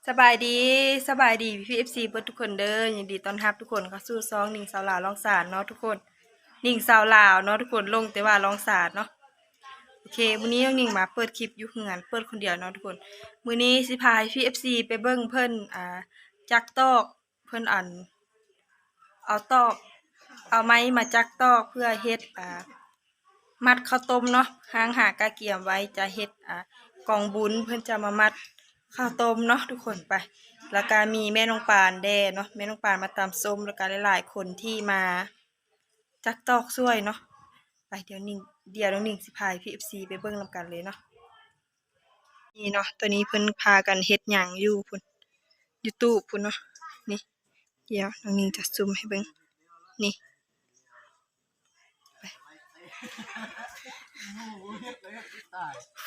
ສະບາຍດີ ສະບາຍດີພີ່ໆ ເອັຟຊີ ເບິດທຸກຄົນເດີ. ຍິນດີຕ້ອນຮັບທຸກຄົນເຂົ້າສູ່ຊ່ອງນິງສາວລາວລອງສານເນາະທຸກຄົນ. ນິງສາວລາວເນາະທຸກຄົນ ລົງແຕ່ວ່າລອງສານເນາະ. ໂອເຄ ມື້ນີ້ນ້ອງນິງມາເປີດຄລິບຢູ່ເຮືອນ ເປີດຄົນດຽວເນາະທຸກຄົນ. ມື້ນີ້ຊິພາພີ່ໆ ເອັຟຊີ ໄປເບິ່ງເພິ່ນ ອ່າ ຈັກຕອກ ເພິ່ນອັນ ເອົາຕອກ ເອົາໄມ້ມາຈັກຕອກເພື່ອເຮັດ ອ່າ ມັດເຂົ້າຕົ້ມເນາະ. ຫ້າງຫາກະກຽມໄວ້ຈະເຮັດ ອ່າ ກອງບຸນ ເພິ່ນຈະມາມັດເຂົ້າຕົ້ມເນາະທຸກຄົນ. ໄປ ແລ້ວກະມີແມ່ນ້ອງປານແດ່ເນາະ ແມ່ນ້ອງປານມາຕຳສົ້ມ ແລ້ວກະຫຼາຍໆ ຄົນທີ່ມາຈັກຕອກຊ່ວຍເນາະ. ໄປ ດຽວນິງ ດຽວນ້ອງນິງຊິພາພີ່ໆ ເອັຟຊີ ໄປເບິ່ງນຳກັນເລີຍເນາະ. ນີ້ເນາະ ຕອນນີ້ເພິ່ນພາກັນເຮັດຫຍັງຢູ່ພຸ້ນ ຢູ່ຕູບພຸ້ນເນາະ. ນີ້ ດຽວນ້ອງນິງຈະຊູມໃຫ້ເບິ່ງ ນີ້ ໄປ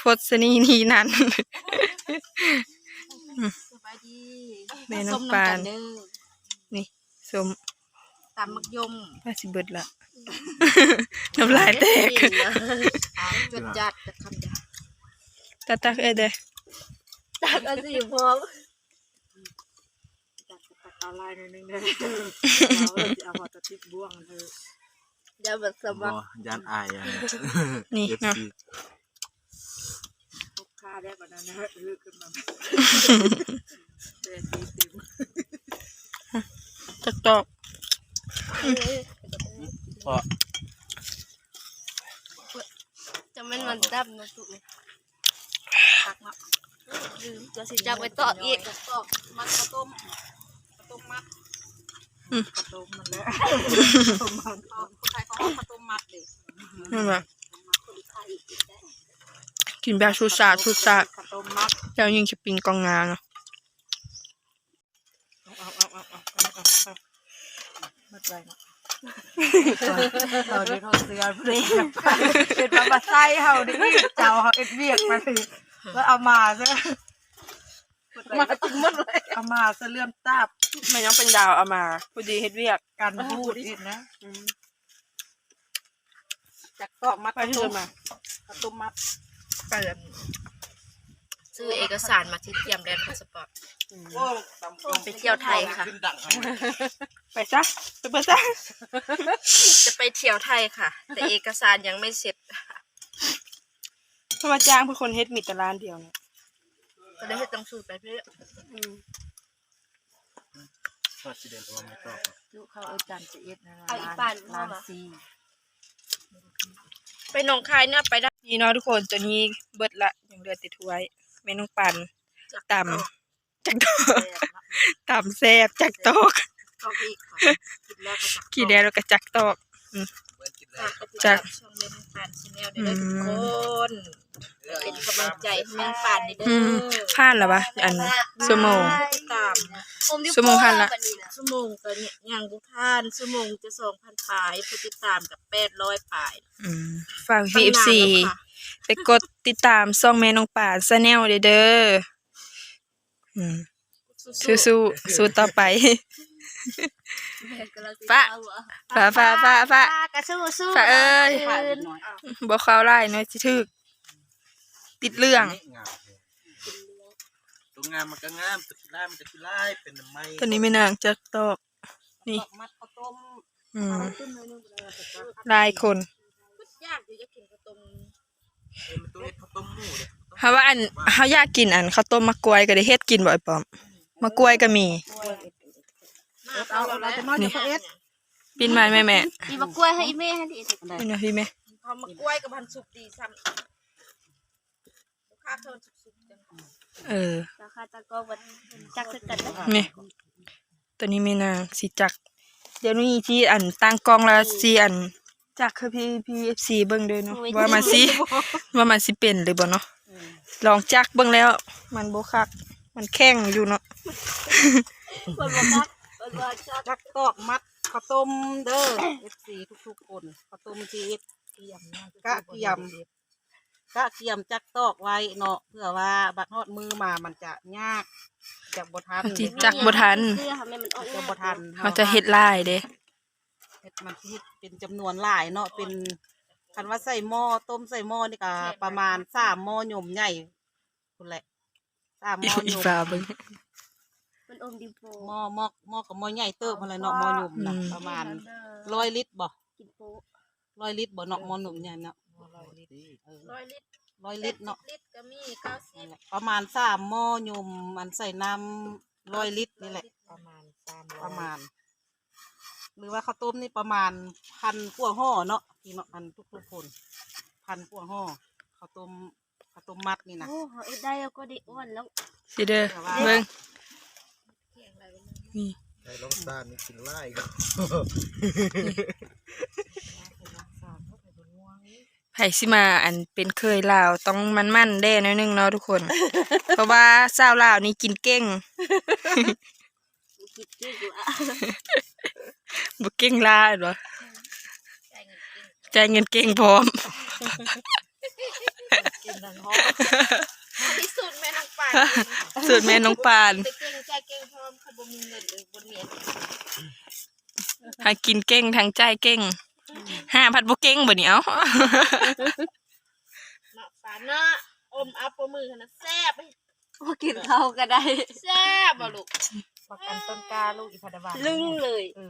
ຟົດຊະນີນີ້ນັ້ນ. ສະບາຍດີ ແມ່ນ້ອງປານ ສົ້ມນຳກັນເດີ ນີ້ ສົ້ມ ຕຳໝາກຍົມ ວ່າຊິເບິດລະ ນ້ຳລາຍແຕກ ຈວດຈາດ ຈັກຄຳດຽວ ຕັກໆ ເອີຍເດີ ຕັກເອົາຊິພ້ອມ ຕັກເອົາຫຼາຍໜ້ອຍໜຶ່ງເດີ ເອົາ ເອົາ ຊິເອົາຮອດຕະຕິດບ່ວງເດີ ຢ່າມາສະໝັກ ບໍ່ ຢ້ານອາຍ ອັນນີ້ ເອັຟຊີ ເນາະ ລູກຄ້າໄດ້ປານນັ້ນນະ ເອີ ຂຶ້ນມາ ແຕ່ຕີເຕັມ ຈັກຕອກ ເພາະ ຈະແມ່ນມັນດຳເນາະຕຸນີ້ ຄັກເນາະ ລືມ ລາວຊິຈັບໄປຕອກອີກ ຕອກມັດເຂົ້າຕົ້ມ ເຂົ້າຕົ້ມມັດ ອືມ ເຂົ້າຕົ້ມມັນແຫຼະ ເຂົ້າຕົ້ມມັດ ຄົນໄທເຂົາເອີ້ນເຂົ້າຕົ້ມມັດເດ້ ແມ່ນບໍ່? ກິນແບບຊຸດຊາດ ຊຸດຊາດ ເຂົ້າຕົ້ມມັດ ແລ້ວຍິ່ງຊິປີ້ງກອງງາເນາະ. ເອົາ ເອົາ ເອົາ ເອົາ ເອົາ ເອົາ ເອົາ ໝົດໄວເນາະ ເອົາເດ້ ຖອດເສື້ອ ເພິ່ນວ່າມາໃສ່ເຮົາເດ້ ເຈົ້າເຮົາເຮັດວຽກມາ ເພິ່ນວ່າເອົາມາຊະ ມາກິນໝົດເລີຍ ເອົາມາຊະເລື່ອມຕາບ ແມ່ນຫຍັງເປັນດາວເອົາມາ ພໍດີເຮັດວຽກ ກັນບູດອີກນະ ອືມ. ຈັກຕອກມັດ ໄປເຮືອນມາ ເຂົ້າຕົ້ມມັດ ໄປ ຊື້ເອກະສານມາທີ່ຕຽມແລ່ນພາສະປອດ ອືມ ໂອ້ ໄປທ່ຽວໄທຄ່ະ ໄປຊະ ໄປເບິດຊະ ຈະໄປທ່ຽວໄທຄ່ະ ແຕ່ເອກະສານຍັງໄມ່ເສັດ ເພາະວ່າຈ້າງເປັນຄົນເຮັດມີແຕ່ຮ້ານດຽວນີ້ ກໍໄດ້ເຮັດໜັງສືໄປເລື້ອຍ ອືມ. ວ່າຊິໄດ້ລວມໃຫ້ຕໍ່ ຈຸເຂົ້າເອີຈັນສິບເອັດນະ ເອົາອີກປານ ລ້ານສີ່ ໄປໜອງຄາຍເນາະ ໄປໄດ້ ນີ້ເນາະທຸກຄົນ ຕົວນີ້ເບິດລະ ຍັງເຫຼືອແຕ່ຖ້ວຍ ແມ່ນ້ອງປັນ ຕຳ ຈັກຕອກ ຕຳແຊບ ຈັກຕອກ ຕອກອີກ ກິນແລ້ວກໍຈັກຕອກ ກິນແລ້ວແລ້ວກໍຈັກຕອກ ອືມ ຝາກກົດຕິດຕາມຊ່ອງແມ່ນ້ອງປານແຊນແນວເດີ ອືມ ທຸກຄົນ ເປັນກຳລັງໃຈໃຫ້ແມ່ນ້ອງປານແດ່ເດີ ອືມ ຜ່ານລະຫວາ ອັນ ຊົ່ວໂມງ ຕິດຕາມ ຊົ່ວໂມງຜ່ານລະ ຊົ່ວໂມງກໍຍັງບໍ່ຜ່ານ ຊົ່ວໂມງຈະສອງພັນປາຍ ຜູ້ຕິດຕາມກໍແປດຮ້ອຍປາຍ ອືມ ຝາກພີ່ໆ ເອັຟຊີ ໄປກົດຕິດຕາມຊ່ອງແມ່ນ້ອງປານແຊນແນວເດີ ອືມ ສູ້ໆ ສູ້ຕໍ່ໄປ ປະ ປະ ປະ ປະ ປະ ກະສູ້ໆ ປະເອີຍ ບໍ່ເຂົ້າຫຼາຍໜ້ອຍຊິຖືກຕິດເລື່ອງ ຕົວງາມມັນກໍງາມ ຕົວຂີ້ລ້າຍມັນກໍຂີ້ລ້າຍ ເປັນນຳໄມ້ ຕົວນີ້ແມ່ນາງຈັກຕອກ ນີ້ ຕອກມັດເຂົ້າຕົ້ມ ອືມ ຫຼາຍຄົນ ຢາກຢູ່ ຢາກກິນເຂົ້າຕົ້ມ ເຮົາວ່າອັນ ເຮົາຢາກກິນອັນເຂົ້າຕົ້ມໝາກກ້ວຍ ກໍໄດ້ເຮັດກິນບໍ່ ອ້າຍປ້ອມ? ໝາກກ້ວຍກໍມີ ເອົາ ເອົາ ເອົາ ນີ້ ປິ່ນມາແມ່ ແມ່ ປີໝາກກ້ວຍໃຫ້ອີ່ແມ່ ໃຫ້ອີ່ແມ່ ເອົາໝາກກ້ວຍກັບຫັ້ນສຸກດີຊ້ຳ ເອີ ຕາຂ້າຕາກໍວັດຈັກຄືກັນເດີ ນີ້ ຕົວນີ້ແມ່ນາງຊິຈັກ ດຽວນີ້ຊິອັນຕັ້ງກ້ອງແລ້ວຊິອັນຈັກໃຫ້ພີ່ໆ ເອັຟຊີ ເບິ່ງເດີເນາະ ວ່າມັນຊິ ວ່າມັນຊິເປັນຫຼືບໍ່ເນາະ ອືມ ລອງຈັກເບິ່ງແລ້ວ ມັນບໍ່ຄັກ ມັນແຂງຢູ່ເນາະ ມັນບໍ່ຄັກ ມັນບໍ່ຈັກ ຈັກຕອກມັດເຂົ້າຕົ້ມເດີ ເອັຟຊີ ທຸກໆຄົນ ເຂົ້າຕົ້ມຊິເຮັດກະກຽມ ກະກຽມຈັກຕອກໄວ້ເນາະ ເພື່ອວ່າບັດຮອດມື້ມາມັນຈະຍາກ ຈະບໍ່ທັນ ມັນຊິຈັກບໍ່ທັນ ຈະບໍ່ທັນ ເຮົາຈະເຮັດຫຼາຍເດ້ ເຮັດ ມັນຊິເຮັດເປັນຈຳນວນຫຼາຍເນາະ ເປັນ ຄັນວ່າໃສ່ໝໍ້ ຕົ້ມໃສ່ໝໍ້ນີ້ກະປະມານສາມໝໍ້ຍົມໃຫຍ່ພຸ້ນແຫຼະ ສາມໝໍ້ຍົມ ອີ່ຟ້າເບິ່ງ ອມດິນໂປ ໝໍ້ ໝໍ້ ໝໍ້ກໍໝໍ້ໃຫຍ່ເຕີບຫັ້ນແຫຼະເນາະ ໝໍ້ຫຍຸ້ມນະ ປະມານຮ້ອຍລິດບໍ່? ກິນໂປ ຮ້ອຍລິດບໍ່ເນາະ ໝໍ້ໜຸ່ມໃຫຍ່ເນາະ ຮ້ອຍລິດ ເອີ ຮ້ອຍລິດ ຮ້ອຍລິດເນາະ ແປດສິບລິດກໍມີ ເກົ້າສິບ ປະມານສາມໝໍ້ຫຍຸ້ມ ອັນໃສ່ນ້ຳຮ້ອຍລິດນີ້ແຫຼະ ປະມານສາມຮ້ອຍ ປະມານ ຫຼືວ່າເຂົ້າຕົ້ມນີ້ປະມານພັນກວ່າຫໍ່ເນາະ ພີ່ນ້ອງ ອັນທຸກໆຄົນ ພັນກວ່າຫໍ່ ເຂົ້າຕົ້ມ ເຂົ້າຕົ້ມມັດນີ້ນະ ໂອ້ ເຮົາເຮັດໄດ້ແລ້ວກໍໄດ້ອ້ວນແລ້ວ ຊິເດີ ເບິ່ງ ນີ້ ໄດ້ລອງຊານນີ້ກິນຫຼາຍ ໃຜຊິມາອັນເປັນເຂີຍລາວຕ້ອງໝັ່ນໆແດ່ໜ້ອຍໜຶ່ງເນາະທຸກຄົນ ເພາະວ່າສາວລາວນີ້ກິນເກັ່ງ ບໍ່ເກັ່ງລາວແມ່ນບໍ່? ຈ່າຍເງິນເກັ່ງພ້ອມ ກິນທັງຫ້ອງ ອັນນີ້ສູດແມ່ນ້ອງປານ ສູດແມ່ນ້ອງປານ ໄປເກັ່ງຈ່າຍເກັ່ງພ້ອມ ຄັນບໍ່ມີເງິນ ເອີ ບໍ່ມີອັນນີ້ ທັງກິນເກັ່ງທັງຈ່າຍເກັ່ງ ຫາພັດບໍ່ເກັ່ງບາດນີ້ ເອົ້າ ເນາະປານເນາະ ອົມເອົາປະມືຫັ້ນນະແຊບ ບໍ່ກິນເຂົ້າກໍໄດ້ ແຊບບໍ່ລູກ? ບັກອັນຕົ້ນກ້າລູກອີ່ພັດວ່າ ລຶ້ງເລີຍ ເອີ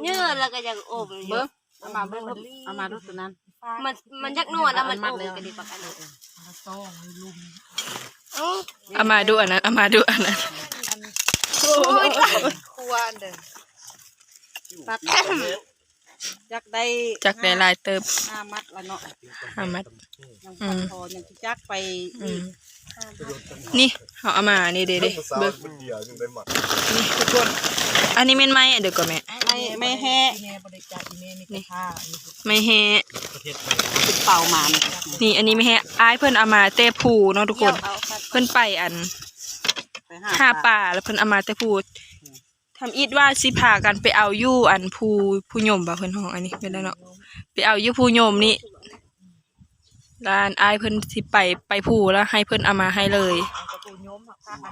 ເຍີແລ້ວກໍຍັງອົມຢູ່ ເບິ່ງ ເອົາມາເບິ່ງ ເອົາມາດູໂຕນັ້ນ ມັນ ມັນຢາກນອນນະ ມັນອົມກັນດີປານນັ້ນ ເອົາມາດູອັນນັ້ນ ເອົາມາດູອັນນັ້ນ ໂອ້ຍ ຄວນເດີ ຕັດ ຈັກໄດ້ ຈັກໄດ້ຫຼາຍເຕີບ ຫ້າມັດລະເນາະ ຫ້າມັດ ຍັງພັນພໍ ຍັງຊິຈັກໄປອີກ ນີ້ ເຮົາເອົາມາ ນີ້ເດ້ ເດ້ ເບິ່ງ ນີ້ທຸກຄົນ ອັນນີ້ແມ່ນໄມ້ອັນໃດກໍແມ່? ໄມ້ ໄມ້ແຮະ ໄມ້ແຮະ ເປັນເປົາມາ ນີ້ ອັນນີ້ໄມ້ແຮະ ອ້າຍເພິ່ນເອົາມາແຕ່ພູເນາະທຸກຄົນ ເພິ່ນໄປອັນ ໄປຫາ ຫາປາ ປາ ແລ້ວເພິ່ນເອົາມາແຕ່ພູ ທຳອິດວ່າຊິພາກັນໄປເອົາຢູ່ອັນພູ ພູຍົມບໍ່ ເພິ່ນຮ້ອງອັນນີ້ແມ່ນແລ້ວເນາະ ໄປເອົາຢູ່ພູຍົມນີ້ ແລ້ວອ້າຍເພິ່ນຊິໄປ ໄປພູ ແລ້ວໃຫ້ເພິ່ນເອົາມາໃຫ້ເລີຍ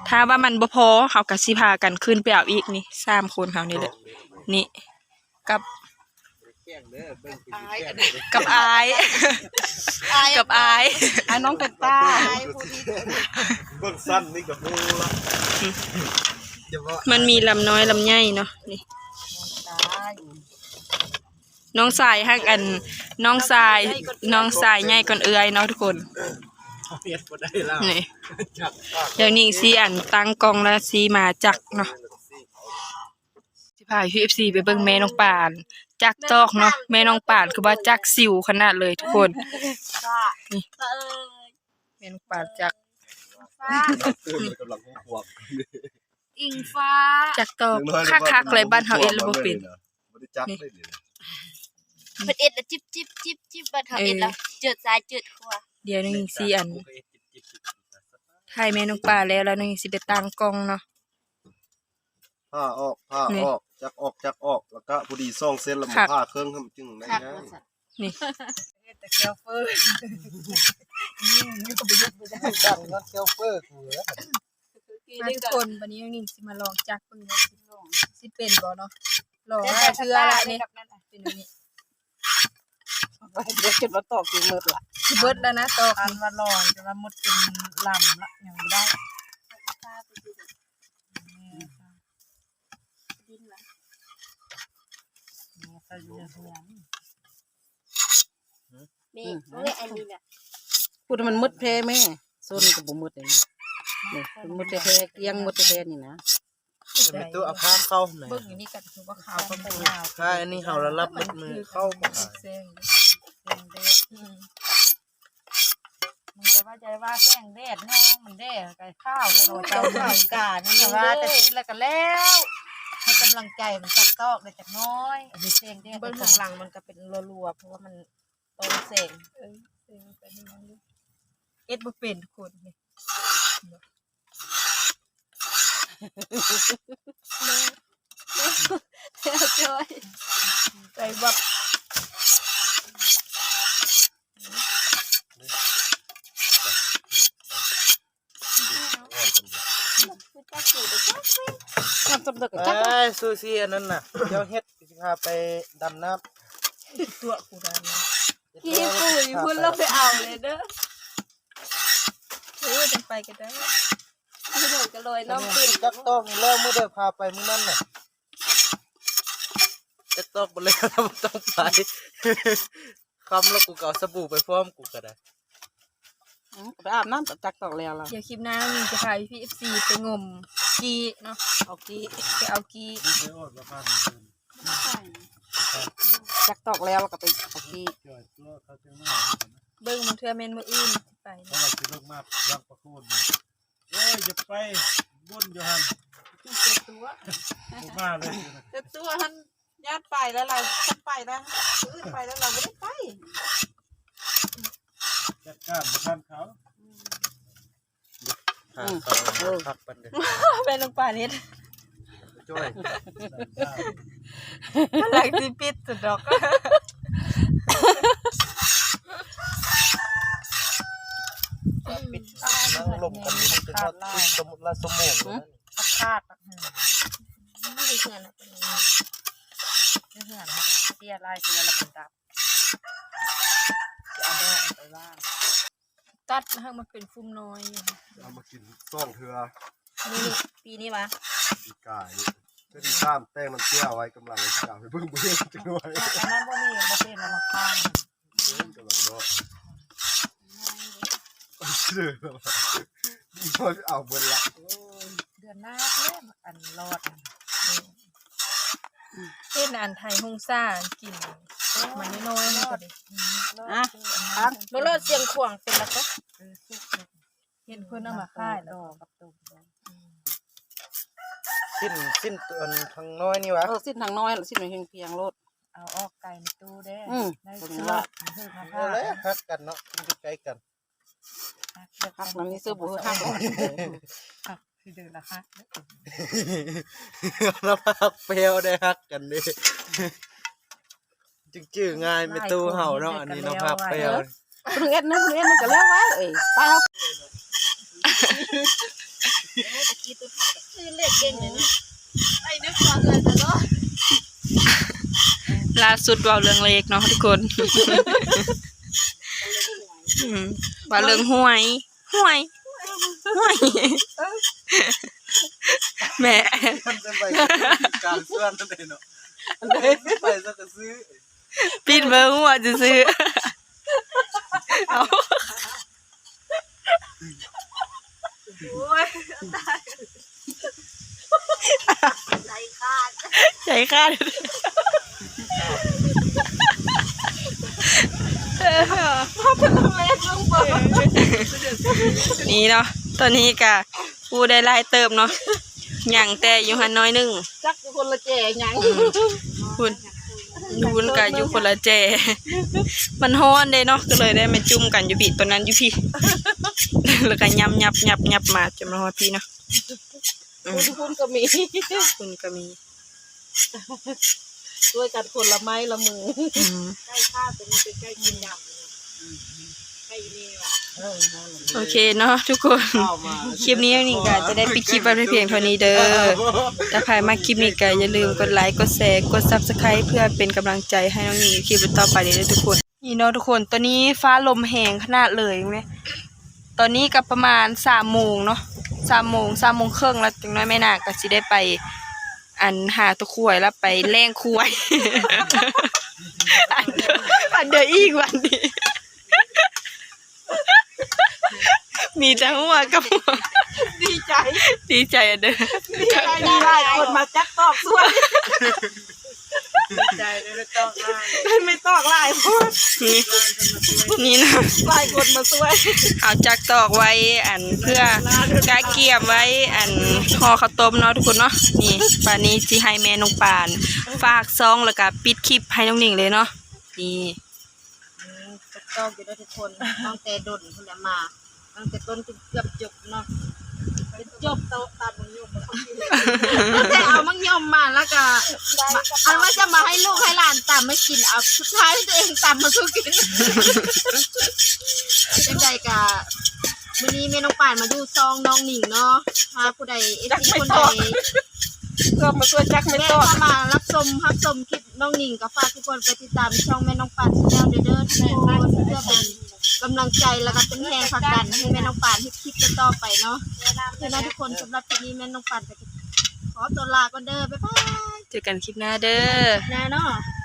ຖ້າວ່າມັນບໍ່ພໍ ເຮົາກໍຊິພາກັນຂຶ້ນໄປເອົາອີກນີ້ ສາມຄົນເຮົານີ້ແຫຼະ ນີ້ ກັບ ກັບອ້າຍ ອ້າຍ ກັບອ້າຍ ອ້າຍນ້ອງເປັນຕາ ເບິ່ງສັ້ນນີ້ກໍຮູ້ລະ ມັນມີລຳນ້ອຍລຳໃຫຍ່ເນາະ ນີ້ ນ້ອງຊາຍຫັ້ນ ອັນ ນ້ອງຊາຍ ນ້ອງຊາຍໃຫຍ່ກວ່າເອື້ອຍເນາະທຸກຄົນ ເຮັດບໍ່ໄດ້ແລ້ວ ນີ້ ດຽວນີ້ຊິອັນຕັ້ງກ້ອງແລ້ວຊິມາຈັກເນາະ ຊິພາເອັຟຊີໄປເບິ່ງແມ່ນ້ອງປານຈັກຕອກເນາະ ແມ່ນ້ອງປານຄືວ່າຈັກຊິວຂະໜາດເລີຍທຸກຄົນ ນີ້ ແມ່ນ້ອງປານຈັກ ອິງຟ້າ ຈັກຕອກຄັກໆເລີຍ ບ້ານເຮົາເຮັດແລ້ວບໍ່ເປັນ ບໍ່ໄດ້ຈັກເລີຍນີ້ ເພິ່ນເຮັດແລ້ວຈິບໆໆໆ ບ້ານເຮົາເຮັດແລ້ວ ເຈີດຊ້າຍເຈີດຂວາ ດຽວນີ້ຊິອັນ ຖ່າຍແມ່ນ້ອງປານແລ້ວ ແລ້ວນີ້ຊິໄປຕັ້ງກ້ອງເນາະ ຜ່າອອກ ຜ່າອອກ ຈັກອອກ ຈັກອອກ ແລ້ວກະພໍດີສອງເສັ້ນ ແລ້ວມາຜ່າເຄິ່ງໃຫ້ມັນຈຶ່ງໄດ້ງ່າຍ ນີ້ ເຮັດແຕ່ແຄວເຟີ ຍິງຢູ່ ໄປຢຸດບໍ່ໄດ້ ດັງຍ້ອນແຄວເຟີກູເລີຍ ທຸກຄົນ ບັດນີ້ນິງຊິມາລອງຈັກເບິ່ງວ່າຊິເປັນບໍ່ເນາະ ລອງຫຼາຍເທື່ອແລ້ວນີ້ ເປັນແບບນີ້ ເອົາໄວ້ ດຽວຈົນວ່າຕອກຊິໝົດລະ ຊິເບິດແລ້ວນະ ຕອກ ອັນວ່າລອງຈົນວ່າໝົດເປັນລຳລະ ຍັງບໍ່ໄດ້ ແມ່ ອືມ ເບິ່ງອັນນີ້ນະ ພຸດໃຫ້ມັນໝົດແພແມ່ ໂຊນນີ້ກໍບໍ່ໝົດເດ້ ນີ້ ໝົດແທ້ໆ ກ້ຽງໝົດແທ້ໆ ນີ້ນະ ເປັນຕົວເອົາຜ້າເຂົ້າແມ່ ເບິ່ງອັນນີ້ກໍຄືວ່າຂາວກໍບໍ່ຂາວ ຖ້າອັນນີ້ເຮົາລະລັບໝົດມືເຂົ້າບໍ່ຂາຍ ແສງ ແສງແດດ ອືມ ມັນກໍວ່າຈະວ່າແສງແດດ ນ້ອງມັນແດດກໍຂາວ ເຈົ້າຂາວການ ແຕ່ວ່າແຕ່ຕິດແລ້ວກໍແລ້ວ ໃຫ້ກຳລັງໃຈມັນຈັກຕອກໄດ້ຈັກໜ້ອຍ ອັນນີ້ແສງແດດ ເບິ່ງຂ້າງຫຼັງມັນກໍເປັນລົວໆ ເພາະວ່າມັນຕ້ອງແສງ ເອີ ແສງໄປໃຫ້ມັນຢູ່ ເຮັດບໍ່ເປັນທຸກຄົນນີ້ ແລ້ວຈ້ອຍ ໄປວັບ ນ້ຳຕົ້ມເດີກະຈັກ ເອີຍ ຊູຊີອັນນັ້ນນະ ເຈົ້າເຮັດ ຊິພາໄປດຳນ້ຳ ຕົວະກູດາ ກີ່ປູຢູ່ພຸ້ນ ລາວໄປເອົາເລີຍເດີ ເອີ ຈັ່ງໄປກໍໄດ້ ພີ່ນ້ອງ ກະລອຍນ້ອງຂຶ້ນ. ຈັກຕອກນີ້ແລ້ວ ມື້ໃດພາໄປມື້ນັ້ນນະ. ຈັກຕອກບໍ່ແລ້ວ ບໍ່ຕ້ອງໄປ. ຄ່ຳແລ້ວ ກູກະເອົາສະບູໄປພ້ອມ ກູກະໄດ້. ອືມ ໄປອາບນ້ຳ ຈັກຕອກແລ້ວລະ. ດຽວຄລິບໜ້ານ້ອງນິງຈະພາພີ່ໆ ເອັຟຊີ ໄປງົມກີ້ເນາະ. ເອົາກີ້ ໄປເອົາກີ້. ຈັກຕອກແລ້ວ ລະກະໄປເອົາກີ້. ເບິ່ງ ບາງເທື່ອແມ່ນມື້ອື່ນໄປ. ເອີຍ ຢ່າໄປ ບຸນຢູ່ຫັ້ນ ຕົວະ ບໍ່ມາເລີຍ. ແຕ່ຕົວະຫັ້ນ ຢ້ານໄປແລ້ວລະ ຄັນໄປນະ ມື້ອື່ນໄປແລ້ວລະ ບໍ່ໄດ້ໄປ. ຈັດການບໍ່ທັນເຂົາ. ອືມ ຫາເຂົາ ເອີ ພັກປັນເດີ້ ແມ່ນລົງປາເຮັດ. ຈ້ອຍ ກຳລັງຊິປິດສຸດດອກ. ນັ່ງລົມກັນຢູ່ນີ້ຈົນຮອດຊົ່ວໂມງແລ້ວ. ອາຄາດ ອືມ ຢູ່ເຮືອນ ຢູ່ເຮືອນ ເສຍຫຼາຍເທື່ອລະມັນດັບ. ຊິເອົາແດອອກໄປວ່າງ ຕັດໃຫ້ມັນເປັນຟຸມນ້ອຍຢູ່. ເອົາມາກິນສອງເທື່ອ. ນີ້ ປີນີ້ຫວາ? ປີກາຍນີ້. ເທື່ອທີສາມ ແຕ່ງນ້ຳເຊື້ອເອົາໄວ້ ກຳລັງຊິເອົາໄປເບິ່ງ ບໍ່ເຫັນຈັກໜ່ວຍ. ອັນນັ້ນບໍ່ມີ ບໍ່ເປັນລະໝາກຂາມ. ເອີ ກຳລັງເນາະ ເອົາເບິດລະ. ໂອ້ຍ ເດືອນໜ້າເດ້ ອັນລອດຫັ້ນ. ເຫັນອັນໄທຫົງສາກິນ ມັນນ້ອຍໆ ມັນກະດີ. ອືມ ອ່ະ ຟັງ ບໍ່ລອດຊຽງຂວາງເປັນລະກະ. ເອີ ສຸກ ເຫັນເພິ່ນເອົາມາຂາຍແລ້ວ. ອືມ ຊີ້ນ ຊີ້ນຕົວທາງນ້ອຍນີ້ຫວາ? ເອີ ຊີ້ນທາງນ້ອຍ ຊີ້ນພຽງໆ ໂລດ. ເອົາອອກໄກໃນຕູ້ເດ້. ອືມ ໄດ້ ຕົວນີ້ລະ ເອີ ເອີ ຮັກກັນເນາະ ກິນຢູ່ໃກ້ກັນ. ຮັກນຳນີ້ຊື່ບໍ່ຮັກ ຮັກຊິເດີນລະຮັກເດີ ຮັກແປ້ວໄດ້ຮັກກັນເດ້. ຈຶ່ງຈື່ງ່າຍແມ່ຕູ້ເຮົາເນາະ ອັນນີ້ເນາະ ຮັກແປ້ວ. ເພິ່ນເຮັດນັ້ນ ເພິ່ນເຮັດນັ້ນກະແລ້ວໄວ້. ເອີຍ ໄປເຮົາ. ລ່າສຸດເວົ້າເລື່ອງເລກເນາະທຸກຄົນ. ອືມ ວ່າເລື່ອງຫວຍ ຫວຍ ຫວຍ ແມ່ ມັນຈະໄປການເຊື່ອນັ້ນເດເນາະ ອັນໃດໄປຊະກະຊື້ ປິດເບິ່ງຫົວຊື່ໆ. ເອົາ ໂອ້ຍ ຕາຍ ໃຈຂາດ ໃຈຂາດ. ນີ້ເນາະ ຕອນນີ້ກະ ປູໄດ້ຫຼາຍເຕີບເນາະ ຍັງແຕ່ຢູ່ຫັ້ນໜ້ອຍໜຶ່ງ ຈັກຢູ່ຄົນລະແຈຍັງ. ອືມ ພຸ້ນ ຢູ່ພຸ້ນກະຢູ່ຄົນລະແຈ ມັນຮ້ອນເດ້ເນາະ ກະເລີຍໄດ້ມາຈຸ້ມກັນຢູ່ພີ້ ຕອນນັ້ນຢູ່ພີ້ ລະກະຫຍັບໆໆ ມາຈົນມາຮອດພີ້ເນາະ. ອືມ ພຸ້ນກະມີ ພຸ້ນກະມີ ຊ່ວຍກັນຄົນລະໄມ້ລະມື. ອືມ ໃກ້ຂ້າຕົວນີ້ເປັນໄກ່ກິນດຳ ໄກ່ແນວ. ໂອເຄເນາະທຸກຄົນ ຄລິບນີ້ນິງກະຈະໄດ້ປິດຄລິບໄວ້ພຽງເທົ່ານີ້ເດີ. ຖ້າໃຜມັກຄລິບນີ້ກະຢ່າລືມກົດໄລ ກົດແຊ ກົດ Subscribe ເພື່ອເປັນກຳລັງໃຈໃຫ້ນ້ອງນິງຢູ່ຄລິບຕໍ່ໄປເດີທຸກຄົນ. ນີ້ເນາະທຸກຄົນ ຕອນນີ້ຟ້າລົມແຮງຂະໜາດເລີຍແມ່. ຕອນນີ້ກະປະມານສາມໂມງເນາະ ສາມໂມງ ສາມໂມງເຄິ່ງລະ ຈັກໜ້ອຍແມ່ນາງກະຊິໄດ້ໄປ ອັນ ຫາຕົວຄວາຍລະ ໄປແລ່ງຄວາຍ. ອັນເດີອີກວັນນີ້ ມີແຕ່ຫົວກັບຫົວ. ດີໃຈ ດີໃຈອັນເດີ ດີໃຈ ມີຫຼາຍຄົນມາຈັກຕອກຊ່ວຍ. ໄດ້ໄມ້ຕອກຫຼາຍໂພດ. ນີ້ ນີ້ນະ ຫຼາຍຄົນມາຊ່ວຍ. ເຮົາຈັກຕອກໄວ້ ອັນ ເພື່ອກະກຽມໄວ້ ອັນ ຫໍ່ເຂົ້າຕົ້ມເນາະທຸກຄົນເນາະ. ນີ້ ບາດນີ້ຊິໃຫ້ແມ່ນ້ອງປານຝາກຊ່ອງ ລະກະປິດຄລິບໃຫ້ນ້ອງນິງເລີຍເນາະ. ນີ້ ອືມ ຈັກຕອກຢູ່ເດີທຸກຄົນ ຕັ້ງແຕ່ດົນພຸ້ນແຫຼະມາ. ຕັ້ງແຕ່ຕົ້ນຈົນເກືອບຈົບເນາະ ຈົນຈົບ. ຕຳບັກຫຍົມ ແຕ່ເອົາບັກຫຍົມມາແລ້ວກະ ອັນວ່າຈະມາໃຫ້ລູກໃຫ້ຫຼານຕຳໃຫ້ກິນ ເອົາ ສຸດທ້າຍຕົວເອງຕຳມາສູ່ກິນ. ຈັ່ງໃດກະ ມື້ນີ້ແມ່ນ້ອງປານມາຢູ່ຊ່ອງນ້ອງນິງເນາະ ຖ້າຜູ້ໃດ ເອັຟຊີ ຄົນໃດ ເພື່ອມາຊ່ວຍຈັກໄມ້ຕອກ ແມ່ນເຂົ້າມາຮັບຊົມ ຮັບຊົມຄລິບນ້ອງນິງ ກະຝາກທຸກຄົນໄປຕິດຕາມຊ່ອງແມ່ນ້ອງປານ Channel ເດີ ເດີທຸກຄົນ ເພື່ອເປັນ ກຳລັງໃຈ ແລ້ວກໍເປັນແຮງຜັກດັນໃຫ້ແມ່ນ້ອງປານເຮັດຄລິບຕໍ່ໆໄປເນາະ. ໂອເຄນະທຸກຄົນ ສຳລັບຄລິບນີ້ແມ່ນ້ອງປານກໍຂໍຕົວລາກ່ອນເດີ ບາຍບາຍ ເຈີກັນຄລິບໜ້າເດີ ໜ້າເນາະ.